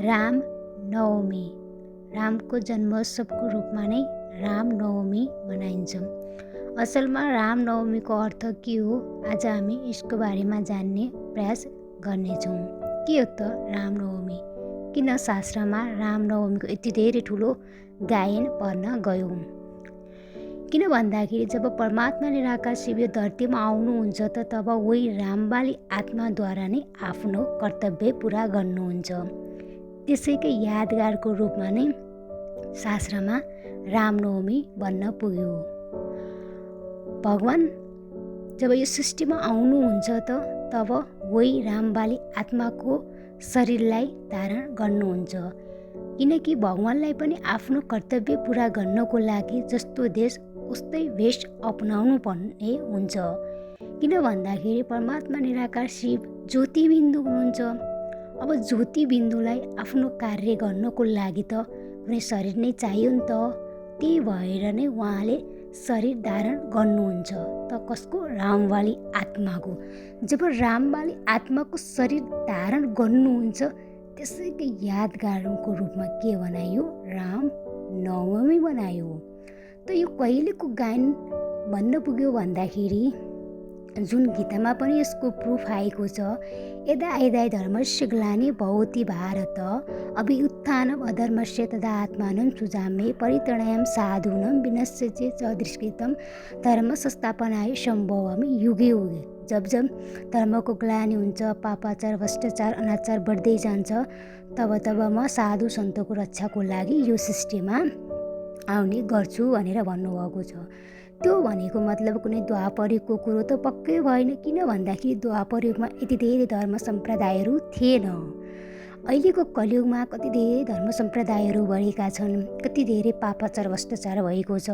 राम नवमी। रामको जन्मोत्सवको रूपमा नै राम नवमी मनाइन्छ। असलमा राम नवमीको अर्थ के हो, आज हामी यसको बारेमा जान्ने प्रयास गर्नेछौँ। के हो त राम नवमी? किन शास्त्रमा राम नवमीको यति धेरै ठुलो गायन पर्न गयो? किन भन्दाखेरि जब परमात्मा निराकार शिव यो धरतीमा आउनुहुन्छ त तब वही रामवाली आत्माद्वारा नै आफ्नो कर्तव्य पुरा गर्नुहुन्छ। त्यसैकै यादगारको रूपमा नै शास्त्रमा रामनवमी बन्न पुग्यो। भगवान जब यो सृष्टिमा आउनुहुन्छ त तब वही रामवाली आत्माको शरीरलाई धारण गर्नुहुन्छ, किनकि भगवानलाई पनि आफ्नो कर्तव्य पुरा गर्नको लागि जस्तो देश उस्तै वेश अपनाउनु पर्ने हुन्छ। किन भन्दाखेरि परमात्मा निराकार शिव ज्योतिबिन्दु हुनुहुन्छ। अब ज्योतिबिन्दुलाई आफ्नो कार्य गर्नको लागि त कुनै शरीर नै चाहियो नि त। त्यही भएर नै उहाँले शरीर धारण गर्नुहुन्छ। त कसको? रामवाली आत्माको। जब रामवाली आत्माको शरीर धारण गर्नुहुन्छ, त्यसैको यादगारको रूपमा के बनायो? राम नवमी बनायो। त यो कहिलेको गायन भन्न पुग्यो भन्दाखेरि जुन गीतामा पनि यसको प्रुफ आएको छ, यदा यदा धर्मस्य ग्लानि भवति भारत अभ्युत्थानम् अधर्मस्य तदात्मानं सृजाम्ये परित्राणाय साधूनां विनाशाय च दुष्कृतं धर्म संस्थापनाय सम्भवामि युगे युगे। जब जब धर्मको ग्लानि हुन्छ, पापाचार भ्रष्टाचार अनाचार बढ्दै जान्छ, तब तब म साधु सन्तको रक्षाको लागि यो सृष्टिमा आउने गर्छु भनेर भन्नुभएको छ। त्यो भनेको मतलब कुनै द्वापरयुगको कुरो त पक्कै भएन। किन भन्दाखेरि द्वापरयुगमा यति धेरै धर्म सम्प्रदायहरू थिएन। अहिलेको कलियुगमा कति धेरै धर्म सम्प्रदायहरू बढेका छन्, कति धेरै पापाचार भ्रष्टाचार भएको छ,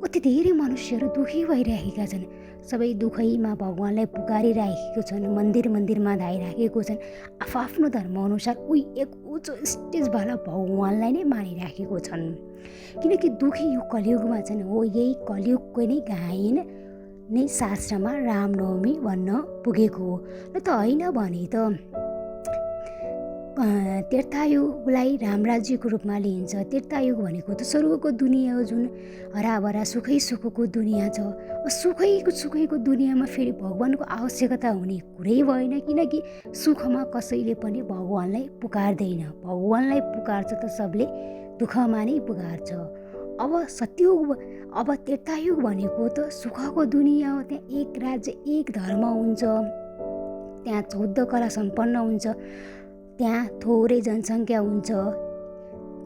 कति धेरै मनुष्यहरू दुखी भइरहेका छन्। सबै दुखैमा भगवानलाई पुकारिराखेको छन्, मन्दिर मन्दिरमा धाइराखेको छन्। आफ्नो धर्मअनुसार उही एक उच्च स्टेजवाला भगवानलाई नै मानिराखेको छन्। किनकि दुखी यो कलियुगमा छन्। हो, यही कलियुगको नै गायन नै शास्त्रमा रामनवमी भन्न पुगेको हो। र त होइन भने त त्रेतायुगलाई रामराज्यको रूपमा लिइन्छ। त्रेतायुग भनेको त स्वर्गको दुनियाँ हो, जुन हराभरा सुखै सुखको दुनियाँ छ। सुखैको दुनियाँमा फेरि भगवानको आवश्यकता हुने कुरै भएन, किनकि सुखमा कसैले पनि भगवानलाई पुकार्दैन। भगवानलाई पुकार्छ त सबले दुःखमा नै पुकार्छ। अब सत्ययुग, अब त्रेतायुग भनेको त सुखको दुनियाँ हो। त्यहाँ एक राज्य एक धर्म हुन्छ, त्यहाँ 14 कला सम्पन्न हुन्छ, त्यहाँ थोरै जनसङ्ख्या हुन्छ।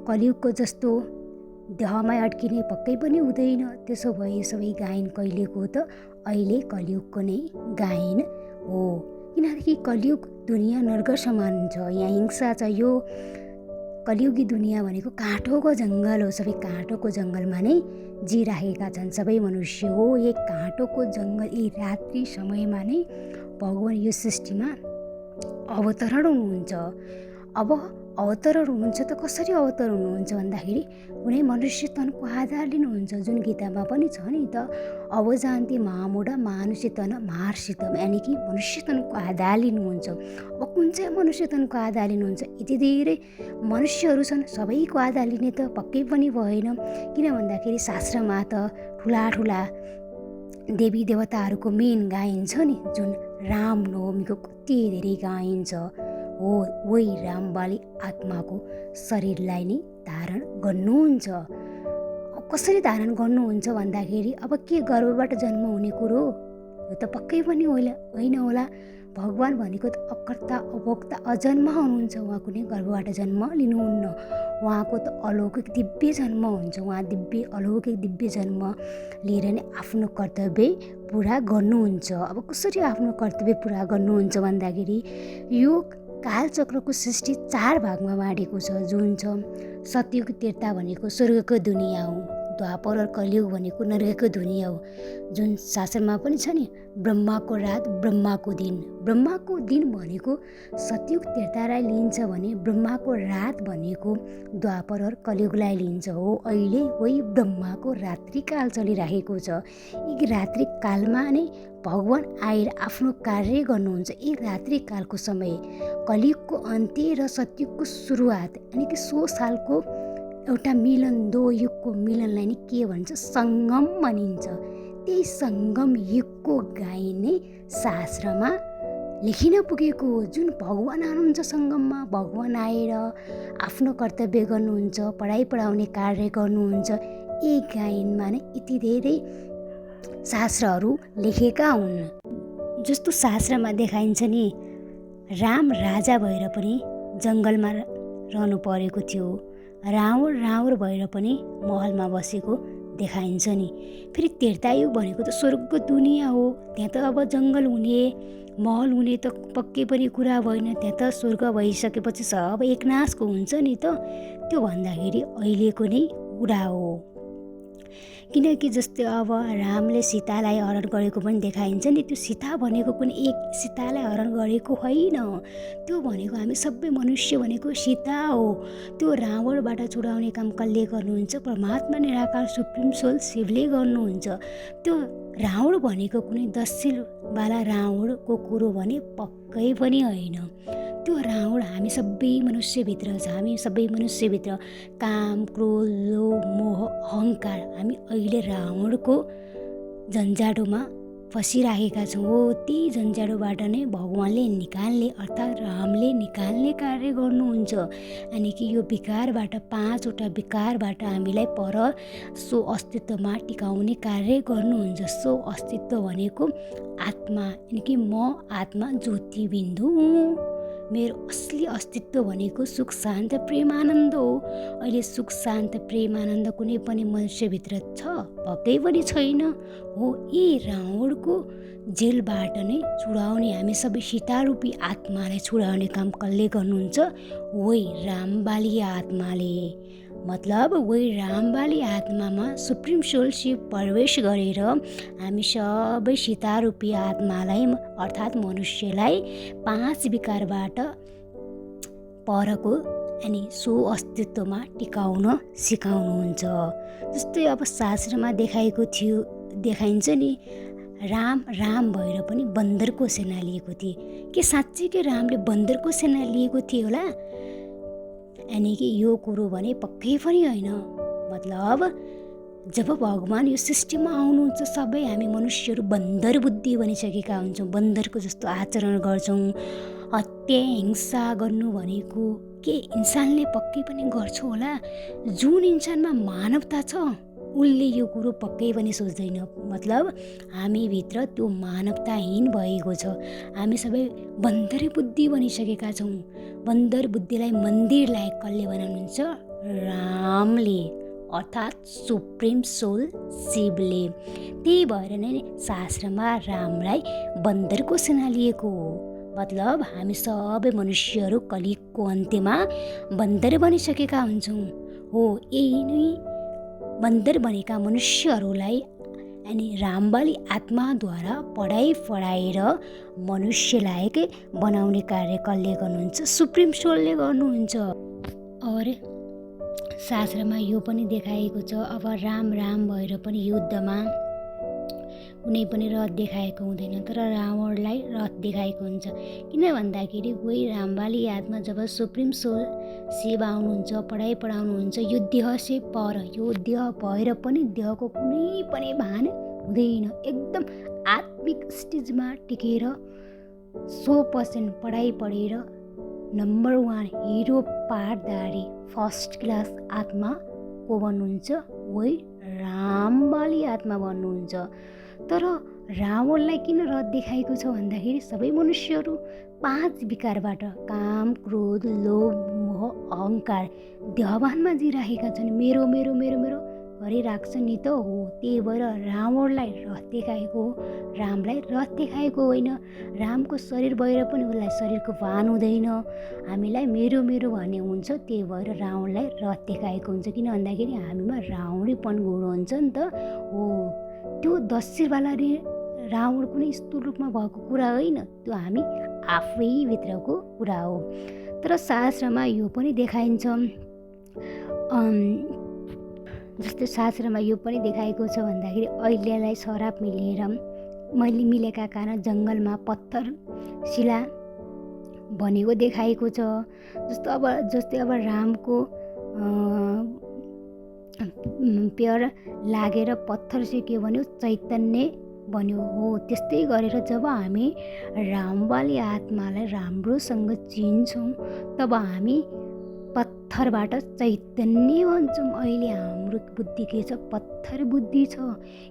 कलियुगको जस्तो देहमै अड्किने पक्कै पनि हुँदैन। त्यसो भए सबै गायन कहिलेको त अहिले कलियुगको नै गायन हो। किनकि कलियुग दुनियाँ नर्क समान छ, यहाँ हिंसा छ। यो कलियुगी दुनियाँ भनेको काँटोको जङ्गल हो। सबै काँटोको जङ्गलमा नै जिराखेका छन् सबै मनुष्य। हो, एक काँटोको जङ्गल यी रात्रि समयमा नै भगवान यो सृष्टिमा अवतरण हुनुहुन्छ। अब अवतरण हुनुहुन्छ त कसरी अवतरण हुनुहुन्छ भन्दाखेरि कुनै मनुष्य तनको आधार लिनुहुन्छ, जुन गीतामा पनि छ नि त, अवजान्ति महामुढा मानुष्य तन महर्षितम, यानि कि मनुष्य तनको आधार लिनुहुन्छ। अब कुन चाहिँ मनुष्य तनको आधार लिनुहुन्छ? यति धेरै मनुष्यहरू छन्, सबैको आधार लिने त पक्कै पनि भएन। किन भन्दाखेरि शास्त्रमा त ठुला ठुला देवी देवताहरूको मेन गायन छ नि, जुन रामनवमीको कति धेरै गायन छ। हो, वही रामवाली आत्माको शरीरलाई नै धारण गर्नुहुन्छ। कसरी धारण गर्नुहुन्छ भन्दाखेरि अब के गर्भबाट जन्म हुने कुरो? यो त पक्कै पनि होइन होला। भगवान भनेको त अकर्ता अभोक्ता अजन्म हुनुहुन्छ। उहाँ कुनै गर्भबाट जन्म लिनुहुन्न। उहाँको त अलौकिक दिव्य जन्म हुन्छ। उहाँ अलौकिक दिव्य जन्म लिएर नै आफ्नो कर्तव्य पुरा गर्नुहुन्छ। अब कसरी आफ्नो कर्तव्य पुरा गर्नुहुन्छ भन्दाखेरि यो कालचक्रको सृष्टि 4 भागमा बाँडेको छ, जुन छ सतयुग त्रेता भनेको स्वर्गको दुनियाँ हो, द्वापर र कलियुग भनेको नरकको दुनियाँ हो। जुन शास्त्रमा पनि छ नि, ब्रह्माको रात ब्रह्माको दिन। ब्रह्माको दिन भनेको सतयुग त्रेतालाई लिन्छ भने ब्रह्माको रात भनेको द्वापर र कलियुगलाई लिन्छ हो। अहिले वही ब्रह्माको रात्रिकाल चलिरहेको छ। यी रात्रिकालमा नै भगवान आएर आफ्नो कार्य गर्नुहुन्छ। यी रात्रिकालको समय कलियुगको अन्त्य र सतयुगको सुरुवात, यानि कि 100 सालको एउटा मिलन, दो युगको मिलनलाई नै के भन्छ, सङ्गम भनिन्छ। त्यही सङ्गम युगको गाई नै शास्त्रमा लेखिन पुगेको हो। जुन भगवान आउनुहुन्छ सङ्गममा, भगवान आएर आफ्नो कर्तव्य गर्नुहुन्छ, पढाइ पढाउने कार्य गर्नुहुन्छ। यी गायनमा नै यति धेरै शास्त्रहरू लेखेका हुन्। जस्तो शास्त्रमा देखाइन्छ नि, राम राजा भएर पनि जङ्गलमा रहनु परेको थियो। रावण भएर पनि महलमा बसेको देखाइन्छ नि। फेरि त्रेतायुग भनेको त स्वर्गको दुनियाँ हो। त्यहाँ त अब जङ्गल हुने, महल हुने त पक्कै पनि कुरा भएन। त्यहाँ त स्वर्ग भइसकेपछि सब एकनाशको हुन्छ नि त। त्यो भन्दाखेरि अहिलेको नै कुरा हो। किनकि जस्तै अब रामले सीतालाई हरण गरेको पनि देखाइन्छ नि। त्यो सीता भनेको पनि एक सीतालाई हरण गरेको होइन। त्यो भनेको हामी सबै मनुष्य भनेको सीता हो। त्यो रावणबाट छुडाउने काम कसले गर्नुहुन्छ? परमात्मा निराकार सुप्रिम सोल शिवले गर्नुहुन्छ। त्यो रावण भनेको कुनै दशशीलवाला रावणको कुरो भने पक्कै पनि होइन। त्यो रावण हामी सबै मनुष्यभित्र छ। हामी सबै मनुष्यभित्र काम, क्रोध, लोभ, मोह, अहङ्कार, हामी अहिले रावणको झन्झाटोमा फसिरहेका छौँ हो। त्यही झन्झाटोबाट नै भगवानले निकाल्ने, अर्थात् रामले निकाल्ने कार्य गर्नुहुन्छ। अनि कि यो विकारबाट, 5वटा विकारबाट हामीलाई पर सो अस्तित्वमा टिकाउने कार्य गर्नुहुन्छ। सो अस्तित्व भनेको आत्मा, यानि कि म आत्मा ज्योति बिन्दु हुँ। मेरो असली अस्तित्व भनेको सुख शान्त प्रेम आनन्द हो। अहिले सुख शान्त प्रेम आनन्द कुनै पनि मनुष्यभित्र छ? पक्कै पनि छैन हो। यी रावणको जेलबाट नै छुडाउने, हामी सबै सीतारूपी आत्मालाई छुडाउने काम कसले गर्नुहुन्छ? वही रामबाली आत्माले। मतलब वही रामबाली आत्मामा सुप्रिम सोल शिव प्रवेश गरेर हामी सबै सीतारूपी आत्मालाई, अर्थात् मनुष्यलाई 5 विकारबाट परको अनि सो अस्तित्वमा टिकाउन सिकाउनुहुन्छ। जस्तै अब शास्त्रमा देखाइन्छ नि, राम भएर पनि बन्दरको सेना लिएको थिए। के साँच्चीकै रामले बन्दरको सेना लिएको थियो होला? यानि कि यो कुरो भने पक्कै पनि होइन। मतलब जब भगवान यो सृष्टिमा आउनुहुन्छ, सबै हामी मनुष्यहरू बन्दर बुद्धि बनिसकेका हुन्छौँ। बन्दरको जस्तो आचरण गर्छौँ। हत्या, हिंसा गर्नु भनेको के इन्सानले पक्कै पनि गर्छ होला? जुन इन्सानमा मानवता छ उसले यो कुरो पक्कै पनि सोच्दैन। मतलब हामीभित्र त्यो मानवताहीन भएको छ। हामी सबै बन्दर बुद्धि बनिसकेका छौँ। बन्दर बुद्धिलाई मन्दिर लायक कसले बनाउनुहुन्छ? रामले, अर्थात् सुप्रिम सोल शिवले। त्यही भएर नै शास्त्रमा रामलाई बन्दरको सेना लिएको हो। मतलब हामी सबै मनुष्यहरू कलियुगको अन्त्यमा बन्दर बनिसकेका हुन्छौँ हो। यही नै बन्दर बनेका मनुष्यहरूलाई अनि रामबाली आत्माद्वारा पढाएर मनुष्य लायक बनाउने कार्य कसले गर्नुहुन्छ? सुप्रिम सोलले गर्नुहुन्छ। और शास्त्रमा यो पनि देखाएको छ, अब राम भएर पनि युद्धमा कुनै पनि रथ देखाएको हुँदैन, तर रावणलाई रथ देखाएको हुन्छ। किन भन्दाखेरि वही रामबाली आत्मा जब सुप्रिम सोल शिव आउनुहुन्छ, पढाइ पढाउनुहुन्छ, यो देह से पर, यो देह भएर पनि देहको कुनै पनि भान हुँदैन। एकदम आत्मिक स्टेजमा टिकेर 100% पढाइ पढेर नम्बर 1 हिरो पाठधारी फर्स्ट क्लास आत्मा को बन्नुहुन्छ? वही रामबाली आत्मा बन्नुहुन्छ। तर रावणलाई किन रथ देखाएको छ भन्दाखेरि सबै मनुष्यहरू 5 विकारबाट, काम, क्रोध, लोभ, मोह, अहङ्कार, देहभानमा जिरहेका छन्। मेरो मेरो मेरो मेरो गरिराख्छ नि त हो। त्यही भएर रावणलाई रथ देखाएको हो, रामलाई रथ देखाएको होइन। रामको शरीर भएर पनि उसलाई शरीरको भान हुँदैन, हामीलाई मेरो मेरो भन्ने हुन्छ। त्यही भएर रावणलाई रथ देखाएको हुन्छ, किन भन्दाखेरि हामीमा रावणीपन गुण हुन्छ नि त हो। त्यो 10 शिरवाला रावण कुनै स्थूल रूपमा भएको कुरा होइन, त्यो हामी आफैभित्रको कुरा हो। तर शास्त्रमा यो पनि देखाइन्छ, जस्तै शास्त्रमा यो पनि देखाएको छ भन्दाखेरि अहिल्यालाई शराब मिलेका कारण जङ्गलमा पत्थर शिला बनेको देखाएको छ। जस्तै अब रामको पेयर लागेर पत्थर सिक्यो भने चैतन्य बन्यो हो। त्यस्तै गरेर जब हामी रामवाली आत्मालाई राम्रोसँग चिन्छौँ तब हामी पत्थरबाट चैतन्य बन्छौँ। अहिले हाम्रो बुद्धि के छ? पत्थर बुद्धि छ,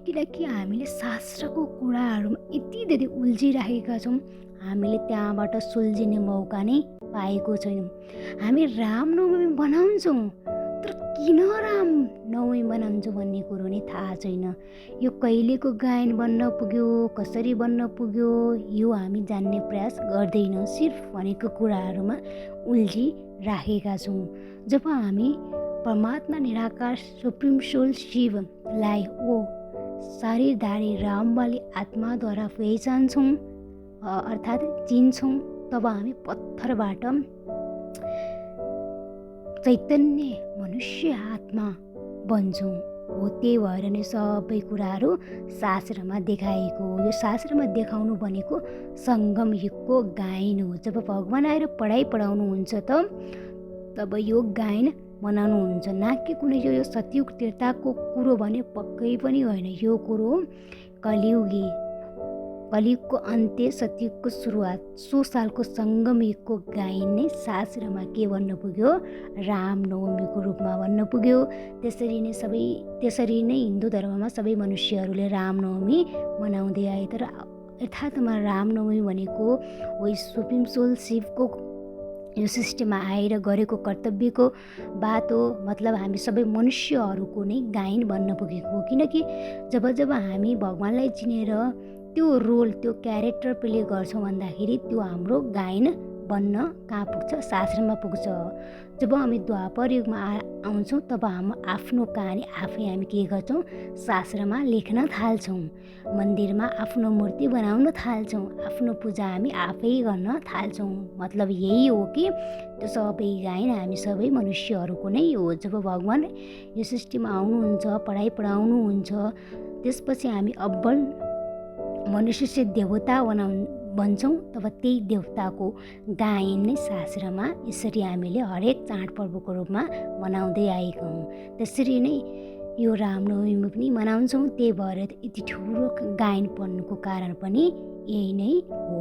किनकि हामीले शास्त्रको कुराहरूमा यति धेरै उल्झिराखेका छौँ, हामीले त्यहाँबाट सुल्झिने मौका नै पाएको छैनौँ। हामी रामनवमी मनाउँछौँ, तर किन रामनवमी मनाउँछौँ भन्ने कुरो नै थाहा छैन। यो कहिलेको गायन बन्न पुग्यो, कसरी बन्न पुग्यो, यो हामी जान्ने प्रयास गर्दैनौँ। सिर्फ भनेको कुराहरूमा उल्झिराखेका छौँ। जब हामी परमात्मा निराकार सुप्रिम सोल शिवलाई ओ शरीरधारी रामवाली आत्माद्वारा पहिचान्छौँ अर्थात् चिन्छौँ, तब हामी पत्थरबाट चैतन्य मनुष्य आत्मा बन्छौँ हो। त्यही भएर नै सबै कुराहरू शास्त्रमा देखाएको हो। यो शास्त्रमा देखाउनु भनेको सङ्गम युगको गायन हो। जब भगवान आएर पढाउनुहुन्छ तब यो गायन मनाउनुहुन्छ, न कि कुनै यो सतयुग त्रेताको कुरो भने पक्कै पनि होइन। यो कुरो कलियुगको अन्त्य, सतयुगको सुरुवात, 100 सालको सङ्गम युगको गायन नै शास्त्रमा के भन्न पुग्यो? रामनवमीको रूपमा भन्न पुग्यो। त्यसरी नै हिन्दू धर्ममा सबै मनुष्यहरूले रामनवमी मनाउँदै आए। तर यथार्थमा रामनवमी भनेको वही सुप्रिम सोल शिवको यो सृष्टिमा आएर गरेको कर्तव्यको बात हो। मतलब हामी सबै मनुष्यहरूको नै गायन बन्न पुगेको हो। किनकि जब हामी भगवानलाई चिनेर त्यो रोल, त्यो क्यारेक्टर प्ले गर्छौँ भन्दाखेरि त्यो हाम्रो गायन बन्न कहाँ पुग्छ? शास्त्रमा पुग्छ। जब हामी द्वापर युगमा आउँछौँ तब हाम्रो आफ्नो कहानी आफै हामी के गर्छौँ? शास्त्रमा लेख्न थाल्छौँ, मन्दिरमा आफ्नो मूर्ति बनाउन थाल्छौँ, आफ्नो पूजा हामी आफै गर्न थाल्छौँ। मतलब यही हो कि त्यो सबै गायन हामी सबै मनुष्यहरूको नै हो। जब भगवान यो सृष्टिमा आउनुहुन्छ, पढाउनुहुन्छ, त्यसपछि हामी अब्बल मनुष्य से देवता बन्छौँ, तब त्यही देवताको गायन नै शास्त्रमा यसरी हामीले हरेक चाडपर्वको रूपमा मनाउँदै आएका हौँ। त्यसरी नै यो रामनवमी पनि मनाउँछौँ। त्यही भएर यति ठुलो गायन पर्नुको कारण पनि यही नै हो।